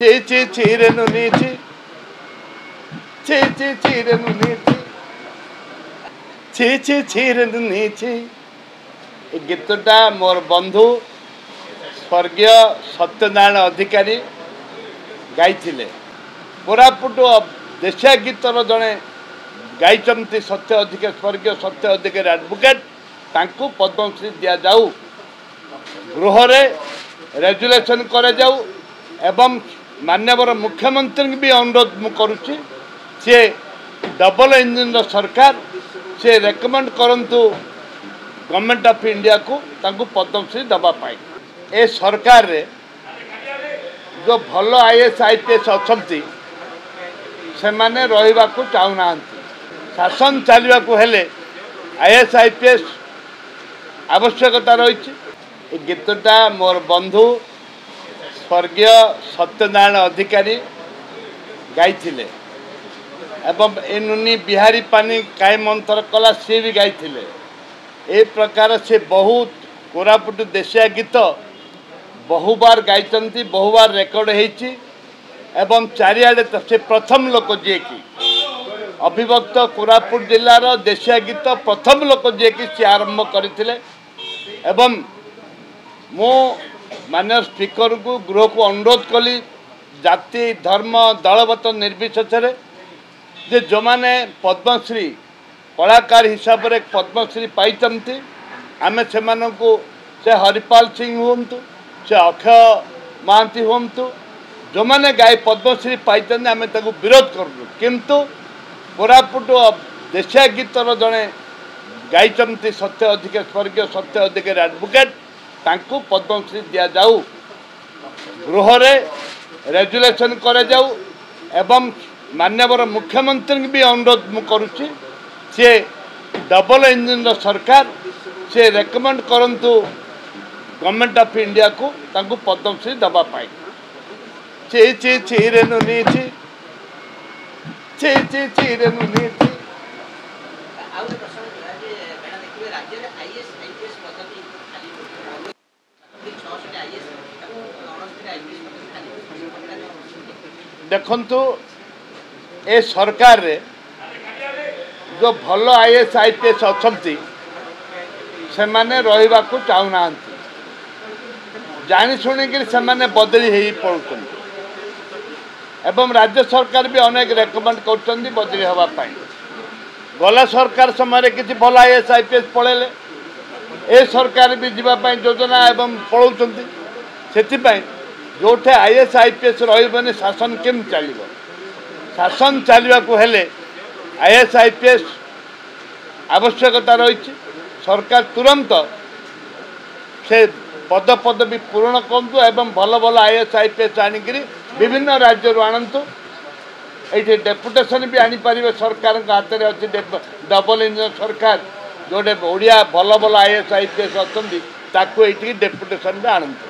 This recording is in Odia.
చీ చీరెను నీచి చీ చీ చీరెను నీచి చీ చీ చీరెను నీచి। ଏ ଗୀତଟା ମୋର ବନ୍ଧୁ ସ୍ୱର୍ଗୀୟ ସତ୍ୟନାରାୟଣ ଅଧିକାରୀ ଗାଇଥିଲେ। କୋରାପୁଟ ଦେଶିଆ ଗୀତର ଜଣେ ଗାଇଛନ୍ତି ସତ୍ୟ ଅଧିକାରୀ, ସ୍ୱର୍ଗୀୟ ସତ୍ୟ ଅଧିକାରୀ ଆଡ଼ଭୋକେଟ୍, ତାଙ୍କୁ ପଦ୍ମଶ୍ରୀ ଦିଆଯାଉ, ଗୃହରେ ରେଜୁଲେସନ୍ କରାଯାଉ ଏବଂ ମାନ୍ୟବର ମୁଖ୍ୟମନ୍ତ୍ରୀଙ୍କୁ ବି ଅନୁରୋଧ ମୁଁ କରୁଛି, ସିଏ ଡବଲ ଇଞ୍ଜିନ୍ର ସରକାର, ସିଏ ରେକମେଣ୍ଡ କରନ୍ତୁ ଗଭର୍ଣ୍ଣମେଣ୍ଟ ଅଫ୍ ଇଣ୍ଡିଆକୁ ତାଙ୍କୁ ପଦ୍ମଶ୍ରୀ ଦେବା ପାଇଁ। ଏ ସରକାରରେ ଯେଉଁ ଭଲ I S I P S ଅଛନ୍ତି ସେମାନେ ରହିବାକୁ ଚାହୁଁନାହାନ୍ତି। ଶାସନ ଚାଲିବାକୁ ହେଲେ I S I P S ଆବଶ୍ୟକତା ରହିଛି। ଏ ଗୀତଟା ମୋର ବନ୍ଧୁ ସ୍ୱର୍ଗୀୟ ସତ୍ୟନାରାୟଣ ଅଧିକାରୀ ଗାଇଥିଲେ ଏବଂ ଏ ନୁନି ବିହାରୀ ପାନି କାଇ ମନ୍ଥର କଲା ସିଏ ବି ଗାଇଥିଲେ। ଏ ପ୍ରକାର ସେ ବହୁତ କୋରାପୁଟ ଦେଶିଆ ଗୀତ ବହୁବାର ଗାଇଛନ୍ତି, ବହୁବାର ରେକର୍ଡ଼ ହେଇଛି ଏବଂ ଚାରିଆଡ଼େ ସେ ପ୍ରଥମ ଲୋକ ଯିଏକି ଅବିଭକ୍ତ କୋରାପୁଟ ଜିଲ୍ଲାର ଦେଶିଆ ଗୀତ ପ୍ରଥମ ଲୋକ ଯିଏକି ସିଏ ଆରମ୍ଭ କରିଥିଲେ। ଏବଂ ମୁଁ ମାନ୍ୟ ସ୍ପିକରଙ୍କୁ ଗୃହକୁ ଅନୁରୋଧ କଲି ଜାତି ଧର୍ମ ଦଳମତ ନିର୍ବିଶେଷରେ ଯେ ଯେଉଁମାନେ ପଦ୍ମଶ୍ରୀ କଳାକାର ହିସାବରେ ପଦ୍ମଶ୍ରୀ ପାଇଛନ୍ତି ଆମେ ସେମାନଙ୍କୁ, ସେ ହରିପାଲ ସିଂ ହୁଅନ୍ତୁ, ସେ ଅକ୍ଷୟ ମହାନ୍ତି ହୁଅନ୍ତୁ, ଯେଉଁମାନେ ଗାଇ ପଦ୍ମଶ୍ରୀ ପାଇଛନ୍ତି ଆମେ ତାକୁ ବିରୋଧ କରୁଛୁ। କିନ୍ତୁ କୋରାପୁଟ ଦେଶିଆ ଗୀତର ଜଣେ ଗାଇଛନ୍ତି ସତ୍ୟ ଅଧିକାରୀ, ସ୍ୱର୍ଗୀୟ ସତ୍ୟ ଅଧିକାରୀ ଆଡ଼ଭୋକେଟ୍, ତାଙ୍କୁ ପଦ୍ମଶ୍ରୀ ଦିଆଯାଉ, ଗୃହରେ ରେଜୁଲେସନ୍ କରାଯାଉ ଏବଂ ମାନ୍ୟବର ମୁଖ୍ୟମନ୍ତ୍ରୀଙ୍କୁ ବି ଅନୁରୋଧ ମୁଁ କରୁଛି, ସିଏ ଡବଲ ଇଞ୍ଜିନ୍ର ସରକାର, ସିଏ ରେକମେଣ୍ଡ କରନ୍ତୁ ଗଭର୍ଣ୍ଣମେଣ୍ଟ ଅଫ୍ ଇଣ୍ଡିଆକୁ ତାଙ୍କୁ ପଦ୍ମଶ୍ରୀ ଦେବା ପାଇଁ। ଚି ଚି ଚିରେନୁ నీచి ଚି ଚି ଚିରେନୁ నీచి। ଆଉ ଗୋଟେ ପ୍ରଶ୍ନ ଥିଲା ଯେ ମ୍ୟାଡ଼ାମ୍ ଦେଖିବେ ରାଜ୍ୟରେ ଆଇଏଏସ୍ ଆଇପିଏସ୍ ପଦବୀ ଖାଲି ପଡ଼ିଛି, 66 ଆଇଏଏସ୍ 69 ଆଇପିଏସ୍ ପଦବୀ ଖାଲି ପଡ଼ିଛି। ଦେଖନ୍ତୁ, ଏ ସରକାରରେ ଯେଉଁ ଭଲ I S I P S ଅଛନ୍ତି ସେମାନେ ରହିବାକୁ ଚାହୁଁନାହାନ୍ତି, ଜାଣିଶୁଣିକିରି ସେମାନେ ବଦଳି ହେଇ ପଡ଼ୁଛନ୍ତି ଏବଂ ରାଜ୍ୟ ସରକାର ବି ଅନେକ ରେକମେଣ୍ଡ କରୁଛନ୍ତି ବଦଳି ହେବା ପାଇଁ। ଗଲା ସରକାର ସମୟରେ କିଛି ଭଲ I S I P S ପଳେଇଲେ, ଏ ସରକାର ବି ଯିବା ପାଇଁ ଯୋଜନା ଏବଂ ପଳାଉଛନ୍ତି। ସେଥିପାଇଁ ଯେଉଁଠି I S I P S ରହିବନି ଶାସନ କେମିତି ଚାଲିବ? ଶାସନ ଚାଲିବାକୁ ହେଲେ I S I P S ଆବଶ୍ୟକତା ରହିଛି। ସରକାର ତୁରନ୍ତ ସେ ପଦପଦବୀ ପୂରଣ କରନ୍ତୁ ଏବଂ ଭଲ ଭଲ I S I P S ଆଣିକିରି ବିଭିନ୍ନ ରାଜ୍ୟରୁ ଆଣନ୍ତୁ। ଏଇଠି ଡେପୁଟେସନ୍ ବି ଆଣିପାରିବେ, ସରକାରଙ୍କ ହାତରେ ଅଛି ଡବଲ ଇଞ୍ଜିନ୍ ସରକାର, ଯେଉଁଠି ଓଡ଼ିଆ ଭଲ ଭଲ I S I P S ଅଛନ୍ତି ତାକୁ ଏଇଠିକି ଡେପୁଟେସନ୍ ବି ଆଣନ୍ତୁ।